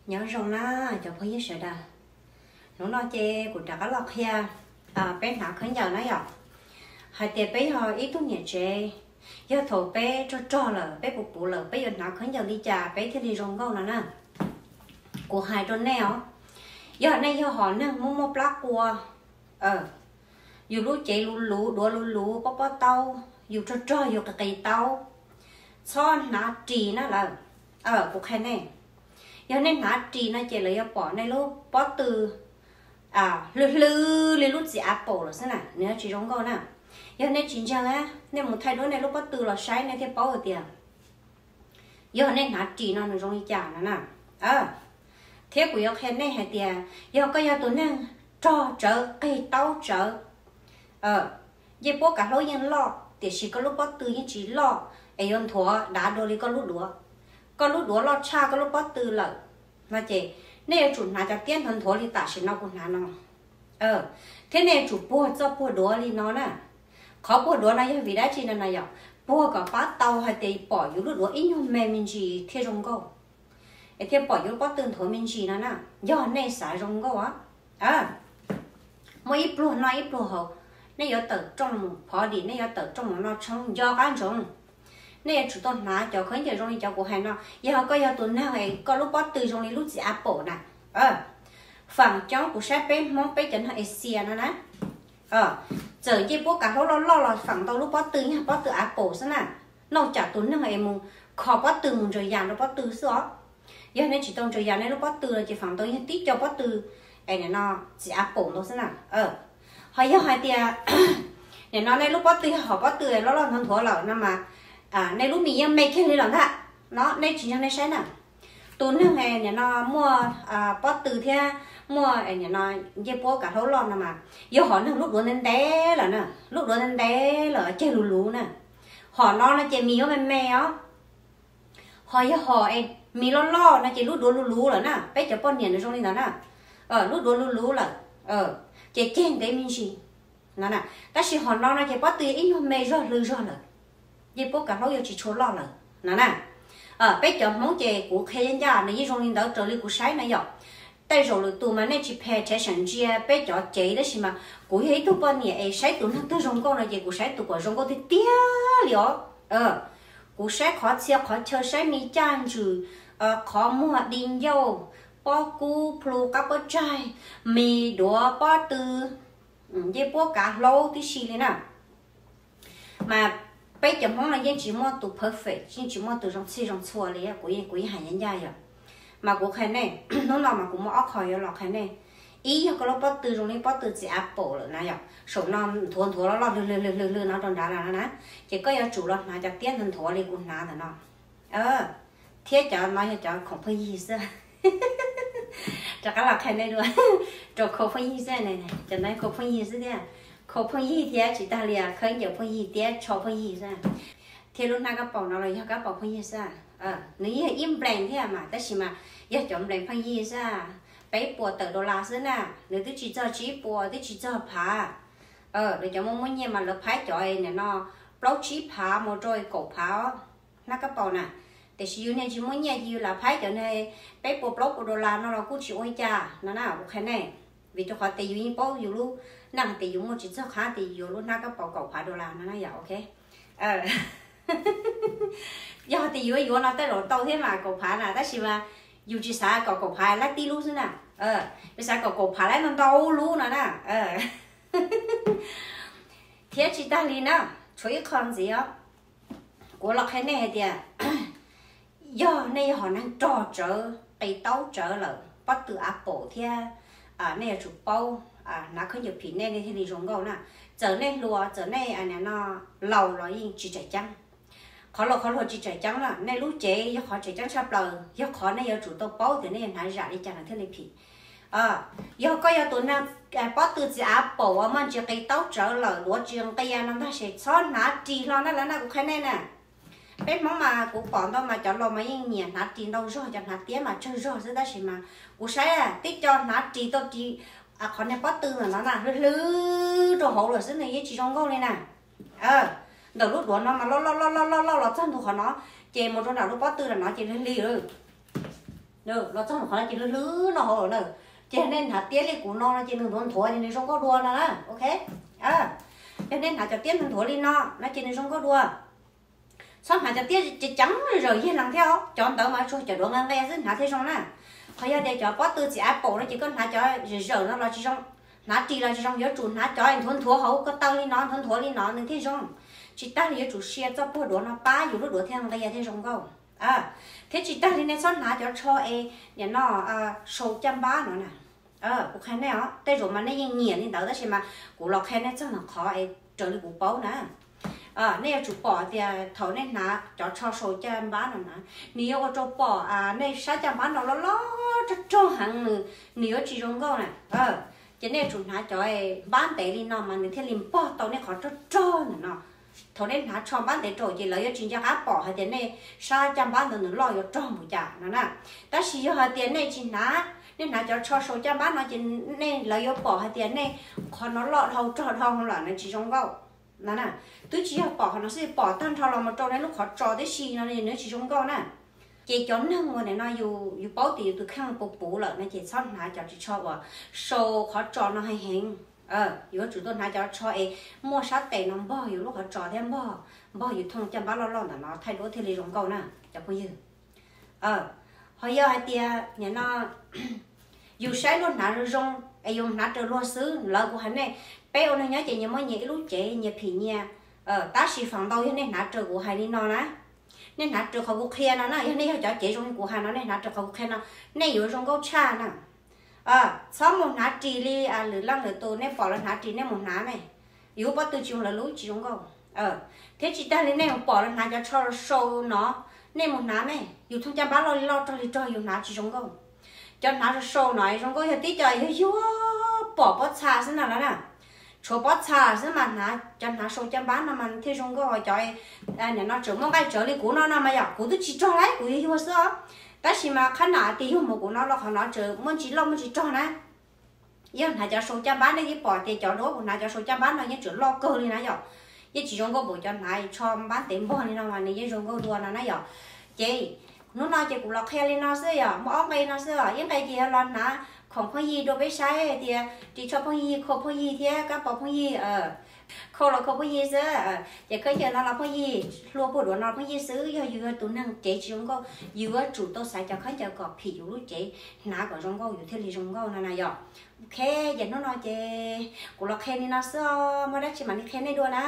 Nyob zoo na cov phooj ywg sawv daws, hnub no ces kuv rov qab los qhia peb hnav khaub ncaws na yom. Hais tias peb yog ib tug niam tsev, yog thaum peb rog rog lawm, peb puv puv lawm, peb yuav hnav khaub ncaws li cas peb thiaj li zoo nkauj no na. Kuv hais rau nej os, yog nej yog hom neeg muaj muaj plab qua, yus lub cev luv luv, duav luv luv, pob pob taub, yus rog rog, yus qis qis taub, txhob hnav ris na lawm. Kuv qhia nej, yog nej hnav ris no ces lawv yuav pom nej lub pob tw hlwb hlwb li lub txiv apple lawm xwb na, nws yuav tsis zoo nkauj na. Yog nej tsis ntseeg, nej mus thaij duab nej lub pob tw los saib nej thiaj paub hais tias yog nej hnav ris no nws zoo li cas no na. Thiab kuv yuav qhia nej hais tias yog koj yog tus neeg rog tsawv, qis taub tsawv, ncej puab kav hlaub yeej loj tiam sis koj lub pob tw yeej tsis loj es yuav nthuav dav dua li koj lub duav. Koj lub duav loj tshaj koj lub pob tw lawm no ces nej yuav tsum hnav cov tiab nthuav nthuav li tam sim no kuv hnav no, thiab nej yuav tsum puag txoj puag duav li no na. Qhov puag duav no yog vim dab tsi no na yom? Puag kom pab tau hais tias pom yus lub duav ib nyuag me me ntsis thiaj zoo nkauj, es thiaj pom yus lub pob tw nthuav me ntsis no na, yog nej xav zoo nkauj. Muaj ib pluag noj ib pluag haus, nej yuav tawm rooj mus phov dim, nej yuav tawm rooj mus noj tshoob nco qab ntsoov. Nej yuav tsum tau hnav cov khaub ncaws zoo li cov kuv hais no. Yog koj yog tus neeg es koj lub pob tw zoo li lub txiv apple na, feem coob kuv saib peb Hmoob peb cov neeg Asia no na, txawm ncej puab kav hlaub loj loj los feem ntau lub pob tw yog pob tw apple xwb na. Noj tsam tus neeg es mus kho pob tw mus ntsaws yas rau pob tw xwb os. Yog nej tsis tau ntsaws yas nej lub pob tw no ces feem ntau yog tib co pob tw es nim no txiv apple ntau xwb na. Ho yog hais tias nim no nej lub pob tw yog hom pob tw loj loj nthuav nthuav lawm no mas nej lub mis yeej me kiag li lawm ntag. No nej tsis ntseeg nej saib na, tus neeg nim no muaj pob tw thiab muaj nim no ncej puab kav hlaub loj no mas yog hom neeg lub duav ntev ntev lawm na, lub duav ntev ntev lawm ceg luv luv na. Hom no no ces mis yuav me me os. Ho yog hom es mis loj loj no ces lub duav luv luv lawm na, peb cov poj niam nws zoo li ntawd na, lub duav luv luv lawm, ces ceg ntev me ntsis no na. Tab sis hom no no ces pob tw ib nyuag me zog hlw zog lawm, ncej puab kav hlaub yuav tsis tshua loj lawm no na. Peb cov Hmoob ces kuv qhia ncaj ncaj nws yeej zoo li ntawd raws li kuv saib na yom. Tej zaum lwm tus mas nej tsis pay attention ntsia peb cov cev tab sis mas kuv yog ib tug poj niam es saib tus neeg twg zoo nkauj no ces kuv saib tus kom zoo nkauj tiag tiag li os. Kuv saib qhov txhia qhov chaw, saib me caj ntswm, qhov muag, di ncauj, pob kub, plhu, qab pob tsaig, mis, duav, pob tw, ncej puab kav hlaub tib si li na. Mas peb cov Hmoob no yeej tsis muaj tus perfect, yeej tsis muaj tus zoo txhij zoo txhua li, kuv yeej hais ncaj ncaj yom. Mas kuv qhia nej, hnub no mas kuv muaj ob qho yuav los qhia nej. Ib yog koj lub pob tw zoo li pob tw txiv apple lawm na yom, saum no nthuav nthuav loj loj hlwb hlwb hlwb hlwb no rau nrad lawm no na, ces koj yuav tsum los hnav cov tiab nthuav nthuav li kuv hnav ntawm no. Thiab cov no yog cov khoom phooj ywg xwb. Rov qab los qhia nej dua, rau khoom phooj ywg xwb, cov no khoom phooj ywg xwb thiab. Khoom phooj ywg thiab tsis tag li khaub ncaws phooj ywg thiab tsho phooj ywg xwb. Thiab lub hnab kab paus no los yog kab paus phooj ywg xwb. Nws yog ib nplees thiab mas tab sis mas yog cov nplees phooj ywg xwb, peb puas tawm dollar xwb na, nws twb tsis txog tsib puas, twb tsis txog phav. Lawv cov muaj muaj nyiaj mas lawv phaib cov nim no plaub tsib phav mus rau kaum phav os, hnab kab paus na. Tiam sis yus niag tsis muaj nyiaj ces yus lam phaib cov niag peb puas plaub puas dollar no los kuj tsis ua cas no na, kuv qhia nej. Vim rau qhov tias yus yeej paub yus lub neej tias yus muaj tsis txog qhab tias yus yuav lub hnab kab paus kaum phav dollar no na yom, ok. Yog tias yuav yuav no tej zaum tau thiab mas kaum phav na, tab sis mas yus tsis xav kom kaum phav laib tib lub xwb na, yus xav kom kaum phav laib ntau ntau lub no na. Thiab tsis tag li na, tshuav ib qho ntxiv os. Kuv los qhia nej hais tias yog nej yog hom neeg rog tsawv, qis taub tsawv lawm, pob tw apple thiab, nej yuav tsum paub hnav khaub ncaws phim nej, nej thiaj li zoo nkauj na. Txawm nej hluas, txawm nej no laus los yeej tsis tseem ceeb. Qhov laus qhov hluas tsis tseem ceeb na, nej lub cev yog qhov tseem ceeb tshaj plaws, yog qhov nej yuav tsum tau paub tias nej yuav hnav zam li cas no thiaj li phim. Yog koj yog tus neeg pob tw txiv apple uas muaj ntsis qis taub tsawv lawm, duav tsis nqia no ntag ces txhob hnav ris hlo na lawm na, kuv qhia nej na. Peb Hmoob mas kuv pom ntau mas cov laus mas yeej nyiam hnav ris ntau zog, cov hnav tiab mas tsawg zog xwb, tab sis mas kuv saib tib co hnav ris tau ris qhov niag pob tw ntawm no na hlwb hlwb rau hauv lawm xwb, nws yeej tsis zoo nkauj li na. Ntawm lub duav no mas loj loj loj loj loj loj los txog ntua qhov no, ces mus rau nram lub pob tw ntawm no ces hlwb hlwb lawm. Los txog qhov no ces hlwb hlwb no hauv lawm na. Ces nej hnav tiab li kuv no no ces nws nthuav nthuav ces nws zoo nkauj dua no na. Ok, yog nej hnav cov tiab nthuav nthuav li no no ces nws zoo nkauj dua. Txhob hnav cov tiab ceev ceev zawm yig lees thiab, cov ntawd mas tsuas cov duav nqe nqe xwb hnav thiaj zoo na. Qhov yog tias cov pob tw txiv av paum no ces koj hnav cov zawm zawm no los tsis zoo, hnav ris los tsis zoo, yuav tsum hnav cov nthuav nthuav hauv ko taw li no, nthuav nthuav li no nws thiaj zoo. Tsis tas li yuav tsum sia txoj puag duav no pab yus lub duav thiaj nqe thiaj zoo nkauj. Thiab tsis tas li nej txhob hnav cov tsho es nim no sau caj npab no na. Kuv qhia nej os, tej zaum mas nej yeej nyiam li ntawd tab sis mas kuv los qhia nej txog qhov es raws li kuv paub na. Nej yuav tsum pom tias thaum nej hnav cov tsho sau caj npab no na, nws yuav ua rau pom nej sab caj npab no loj loj rog rog heev, nws yuav tsis zoo nkauj na. Ces nej yuav tsum hnav cov npab ntev li no mas nws thiaj li npog tau nej qhov rog rog ntawm no. Thaum nej hnav tsho npab ntev rau ces lawv yuav tsis nco qab pom hais tias nej sab caj npab ntawd nws loj yuav rog npaum cas no na. Tab sis yog hais tias nej tsis hnav, nej hnav cov tsho sau caj npab no ces nej, lawv yuav pom hais tias nej qhov no loj dhau rog dhau lawm na, tsis zoo nkauj no na. Twb tsis yog pom qhov no xwb, pom tag nrho los mus rau nej lub qhov tsos tib si no nws tsis zoo nkauj na. Ces cov neeg uas nim no yus paub tias yus tus kheej puv puv lawm no ces txhob hnav cov ris tsho uas sau qhov tsos no heev heev. Yuav tsum tuaj hnav cov tsho es muaj sab tes no npog yus lub qhov tsos thiab npog, npog yus thooj caj npab loj loj ntawm no thaij duab thiaj li zoo nkauj na cov phooj ywg. Ho yog hais tias nim no yus saib luag hnav zoo zoo es yus hnav raws luag xwb, lawv kuv hais nej, peb ua neeg nyob ces nyias muaj nyias ib lub cev nyias phim nyias. Tab sis feem ntau yog nej hnav raws kuv hais li no na, nej hnav raws qhov kuv qhia no na, yog nej yog cov cev zoo li kuv hais no nej hnav raws qhov kuv qhia no, nej yuav zoo nkauj tshaj na. Txhob mus hnav ris li lwm leej lwm tus, nej pom lawv hnav ris nej mus hnav me, yus pob tw tsis zoo lawv lub tsis zoo nkauj. Thiab tsis tas li nej mus pom lawv hnav cov tsho sau no, nej mus hnav me, yus thooj caj npab loj li loj rog li rog yus hnav tsis zoo nkauj. Cov hnav sau sau no zoo nkauj yog tib co yog yuag pom pob txha xwb na los na. Tshuav pob txha xwb mas hnav, cov hnav sau caj npab no mas thiaj zoo nkauj. Cov nim no tseem muaj nqaij tsawv li kuv no no mas yog kuv twb tsis rog lawm, kuv yuag yuag xwb os. Tab sis mas qhab nam tias yug mus kuv no los qhov no tseem muaj ntsis loj muaj ntsis rog na. Yog hnav cov sau caj npab nej yeej pom tias cov duab kuv hnav cov sau caj npab no yeej tseem loj kawg li na yom. Yeej tsis zoo nkauj npaum cov hnav tsho npab ntev npog li no mas nws yeej zoo nkauj dua no na yom. Ces hnub no ces kuv los qhia li no xwb yom, muaj ob nqe no xwb os. Ib nqe ces yog los hnav khoom phooj ywg dua peb saib tias ris tsho phooj ywg, khau phooj ywg thiab kab pos phooj ywg, khau los khau phooj ywg xwb. Ces khaub ncaws no los phooj ywg, hlua puag duav no phooj ywg xwb. Yog yus yog tus neeg cev tsis zoo nkauj, yus yuav tsum tau xaiv cov khaub ncaws kom phim yus lub cev, hnav kom zoo nkauj yus thiaj li zoo nkauj no na yom. Ok, ces hnub no ces kuv los qhia li no xwb os, muaj dab tsi mam li qhia nej dua na.